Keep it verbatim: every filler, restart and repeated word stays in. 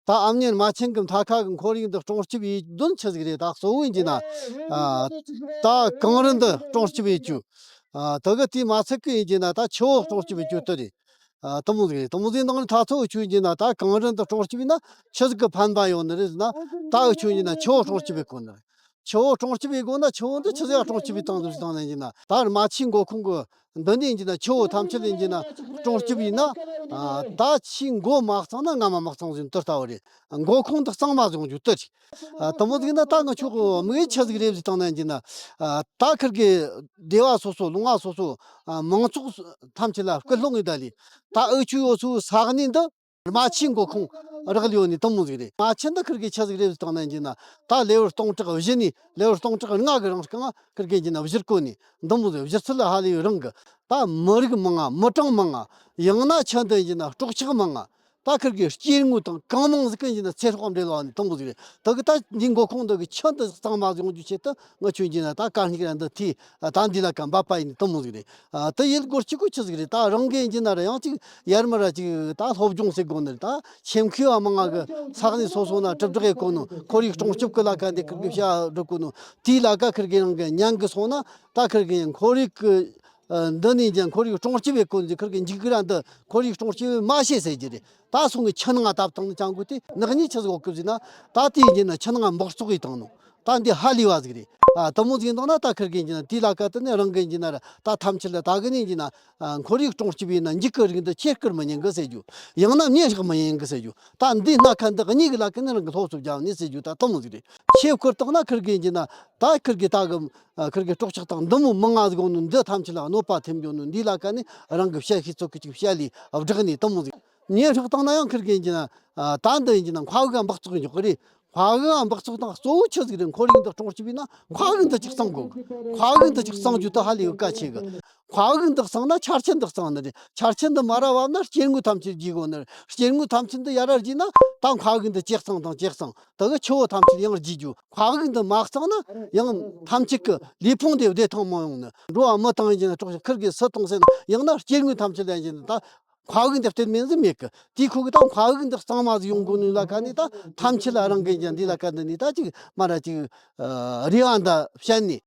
ད་ཨ་མྱེས་རྨ་ཆེན་གི་མཐའ་ཁ་གི་ཁོར་ཡུག་འདི་སྲུང་སྐྱོབ་ཡེད་དོན་ཆི་ཟིག་རེད། ད་གཙོ་བོ་ཡིན་གྱི་ན། ཨ། ད་གངས་རི་འདི་སྲུང་སྐྱོབ་ཡེད་རྒྱུ། ཨ། དེ་གི་དེ་མ་ཚད་གི་ཡིན་གྱི་ན་ད་ཆུ་བོ་སྲུང་སྐྱོབ་ཡེད་རྒྱུ་དེ་རེད། ཨ། དེ་མོ་ཟིག་རེད། དེ་མོ་ཟིག་ནང་ནས་ད་ཚོ་འུ་ཆོ་ཡིན་གྱི་ན་ད་གངས་རི་འདི་སྲུང་སྐྱོབ་ཡེད་ན་ཆི་ཟིག་གི་ཕན་པ་ཡོད་ནི་རེད་ཟེར་ན། ད་འུ་ཆོ་ཡིན་གྱི་ན་ཆུ་བོ་སྲུང་སྐྱོབ་ཡེད་དགོས་ནི་རེད། ཆུ་བོ་སྲུང་སྐྱོབ་ཡེད་དགོས་ན་ཆུ་བོ་འདི་ཆི་ཟིག་སྲུང་སྐྱོབ་ཡེད་སྟངས་ཟིག་བཏང་ནས་ཡིན་གྱི་ན། ད་རྨ་ཆུའི་མགོ་ཁུངས་གི་འདི་ནས་ཡིན་གྱི་ན་ཆུ་བོ་ཐམས་ཅད་ཡིན་གྱི་ན་སྲུང་སྐྱོབ་ཡེད་ན། ཨ། ད་ཆུའི་མགོ་མ་གཙང་ན་རྔ་མ་མ་གཙང་ཟེར་ནི་དེ་ལྟ་བུ་རེད། མགོ་ཁུངས་འདི་གཙང་མ་བཟོ་རྒྱུ་དེ་རེད། ཨ། དེ་མོ་ཟིག་ན་ད་ང་ཆོ་གི་དམིགས་ཡུལ་ཆི་ཟིག་རེད་ཟེར་བཏང་ན་ཡིན་གྱི་ན། ཨ། ད་ཁིར་གི་སྡེ་བ་སོ་སོ། ལུང་བ་སོ་སོ། ཨ། མང་ཚོགས་ཐམས་ཅད་ལ་སྐུལ་སློང་ཡེད་ད་ལི། ད་འུ་ཆོ་ཡོད་སའི་ས་གནས་འདི་རྨ་ཆུའི་མགོ་ཁུངས་རག་ལས་ཡོད་ནི་དེ་མོ་ཟིག་རེད། རྨ་ཆུ་འདི་ཁིར་གི་ཆི་ཟིག་རེད་ཟེར་བཏང་ན་ཡིན་གྱི་ན། ད་ལེ་ཝར་སྟོང་ཕྲག་བཞི་ནས་ལེ་ཝར་སྟོང་ཕྲག་ལྔ་གི་རིང་སྒང་ཁིར་གི་ཡིན་གྱི་ན་བཞུར་གོ་ནི་དེ་མོ་ཟིག། བཞུར་ཚུལ་ལ་ཧ་ལས་ཡོད་རང་གི། ད་མི་རིགས་མང་ང་། མི་གྲངས་མང་ང་། ཡང་ན་ཆུ་འདི་ཡིན་གྱི་ན་སྲོག་ཆགས་མང་ང་། ད་ཁིར་གི་སྐྱེ་དངོས་དང་གང་མང་ཟིག་གི་ཡིན་གྱི་ན་ཚེ་སྲོག་འབྲེལ་བ་ནི་དེ་མོ་ཟིག་རེད། དེ་གི་ད་འདི་མགོ་ཁུངས་འདི་གི་ཆུ་འདི་གཙང་མ་ཟིག་ཡོང་རྒྱུའི་ཆེད་དུ་ང་ཆོ་ཡིན་གྱི་ན་ད་གད་སྙིགས་ར་འདི་དེ་ད་འདི་ལ་ཀ་འབབ་པ་ཡིན་ནི་དེ་མོ་ཟིག་རེད། ཨ། དེ་ཡེད་དགོས་རྒྱུ་གི་ཆི་ཟིག་རེད། ད་རང་གི་ཡིན་གྱི་ན་ར་ཡང་ཅིག་ཡར་མར་ར་ཅིག་ད་སློབ་སྦྱོང་ཟེར་དགོས་ནི་རེད། ད་ཆེམ་མཁས་བ་མང་ང་གི་ས་གནས་སོ་སོ་ན་དྲིལ་བསྒྲགས་ཡེད་གོ་ནོ། ཁོར་ཡུག་སྲུང་སྐྱོབ་གི་ལས་ཀ་འདི་ཁིར་གི་བྱ་སྒྲུབ་གོ་ནོ། དེའི་ལས་ཀ་ཁིར་གི་རང་གི་ཉན་གི་སོང་ན། ད་ཁིར་གི་ཁོར་ཡུག་གི་ཨ། འདི་ནས་ཀྱང་ཁོར་ཡུག་སྲུང་སྐྱོབ་ཡེད་གོ་ནི་ཁིར་གི་འཇིགས་སྐུལ་ར་འདི་ཁོར་ཡུག་སྲུང་སྐྱོབ་མ་བྱེད་ཟེར་རྒྱུ་རེད། ད་སོང་གི་ཆུ་ནང་ང་བཏབ་བཏང་ནི་ཅང་གོ་དེ་ནག་ཉེས་ཆི་ཟིག་འོག་གི་ཟིག་ན། ད་དེ་ཡིན་གྱི་ན་ཆུ་ནང་ང་འབག་བཙོག་ཡེད་བཏང་ནོ། ད་འདི་ཧ་ལས་བ་ཟིག་རེད། ཨ། དེ་མོ་ཟིག་ཡིན་དང་ན་ད་ཁིར་གི་ཡིན་གྱི་ན་དེའི་ལས་ཀ་དེ་ནི་རང་གི་ཡིན་གྱི་ན་ར་ད་ཐམས་ཅད་ལ་ད་གི་ནི་ཡིན་གྱི་ན། ཨ། ཁོར་ཡུག་སྲུང་སྐྱོབ་ཡེད་ན་འཇིགས་སྐུལ་རིགས་འདི་ཆེ་བསྐུར་མི་ཉན་གི་ཟེར་རྒྱུ། ཡང་ན་མེ་སྲེག་མི་ཉན་གི་ཟེར་རྒྱུ། ད་འདི་སྣ་ཁ་འདི་གཉིས་ཀྱི་ལས་ཀ་ནི་རང་གི་སློབ་གསོ་རྒྱབ་ནི་ཟེར་རྒྱུ་ད་དེ་མོ་ཟིག་རེད། ཆེ་བསྐུར་བཏང་ན་ཁིར་གི་ཡིན་གྱི་ན། ད་ཁིར་གི་ད་གི། ཨ། ཁིར་གི་སྲོག་ཆགས་དང་འདི་མོ་མང་ང་ཟིག་ཡོང་ནོ་འདི་ཐམས་ཅད་ལ་གནོད་པ་ཐེབས་འགྱོ་ནོ་འདི་ལས་ཀ་ནི་རང་གི་བཤད་ཤེས་ཚོད་གི་ཅིག་བཤད་ལས་བསྒྲགས་ནི་དེ་མོ་ཟིག། མེ་སྲེག་བཏང་ན་ཡང་ཁིར་གི་ཡིན་གྱི་ན། ཨ། ད་འདི་ཡིན་གྱི་ན་མཁའ་དབུགས་འབག་བཙོག་འགྱོ་གི་རེད། མཁའ་དབུགས་འབག་བཙོག་དང་གཙོ་བོ་ཆི་ཟིག་རེད། ཁོར་ཡུག་འདི་སྲུང་སྐྱོབ་ཡེད་ན་མཁའ་དབུགས་འདི་ཅིག་གཙང་དགོས་གི། མཁའ་དབུགས་འདི་ཅིག་གཙང་རྒྱུ་དེ་ཧ་ལས་ཡོད་གལ་ཆེ་གི། མཁའ་དབུགས་འདི་གཙང་ན་ཆ་རྐྱེན་འདི་གཙང་ནི་རེད། ཆ་རྐྱེན་འདི་མ་ར་བབས་ན་སྐྱེ་དངོས་ཐམས་ཅད་རྒྱས་དགོས་ནི་རེད། སྐྱེ་དངོས་ཐམས་ཅད་འདི་ཡར་ར་རྒྱས་ན་ད་མཁའ་དབུགས་འདི་ཇེ་གཙང་དང་ཇེ་གཙང་། དེ་གི་ཆུ་བོ་ཐམས་ཅད་ཡང་རྒྱས་རྒྱུ། མཁའ་དབུགས་འདི་མ་གཙང་ན་ཡང་ཐམས་ཅད་གི་ལུས་ཕུང་འདི་བདེ་ཐང་མི་ཡོང་ནི། འགྲོ་བ་མི་དང་ཡིན་གྱི་ན་སྲོག་ཆགས་ཁིར་གི་སུ་གཏོང་ཟེར་ན། ཡང་ན་སྐྱེ་དངོས་ཐམས་ཅད་ལ་ཡིན་གྱི་ན་ད་མཁའ་དབུགས་འདི་བརྟེན་མིན་ཟིག་མེད་གི། དེའི་ཁུག་གི་ད་མཁའ་དབུགས་འདི་གཙང་མ་ཟིག་ཡོང་དགོས་ནི་ལ་ཁ་ནི་ད་ཐམས་ཅད་ལ་རང་གི་ཡིན་གྱི་ན་འདི་ལ་ཁ་འདི་ནི་ད་ཅིག་མ་ར་ཅིག། ཨ། རེ་བ་འདི་བཤད་ནི།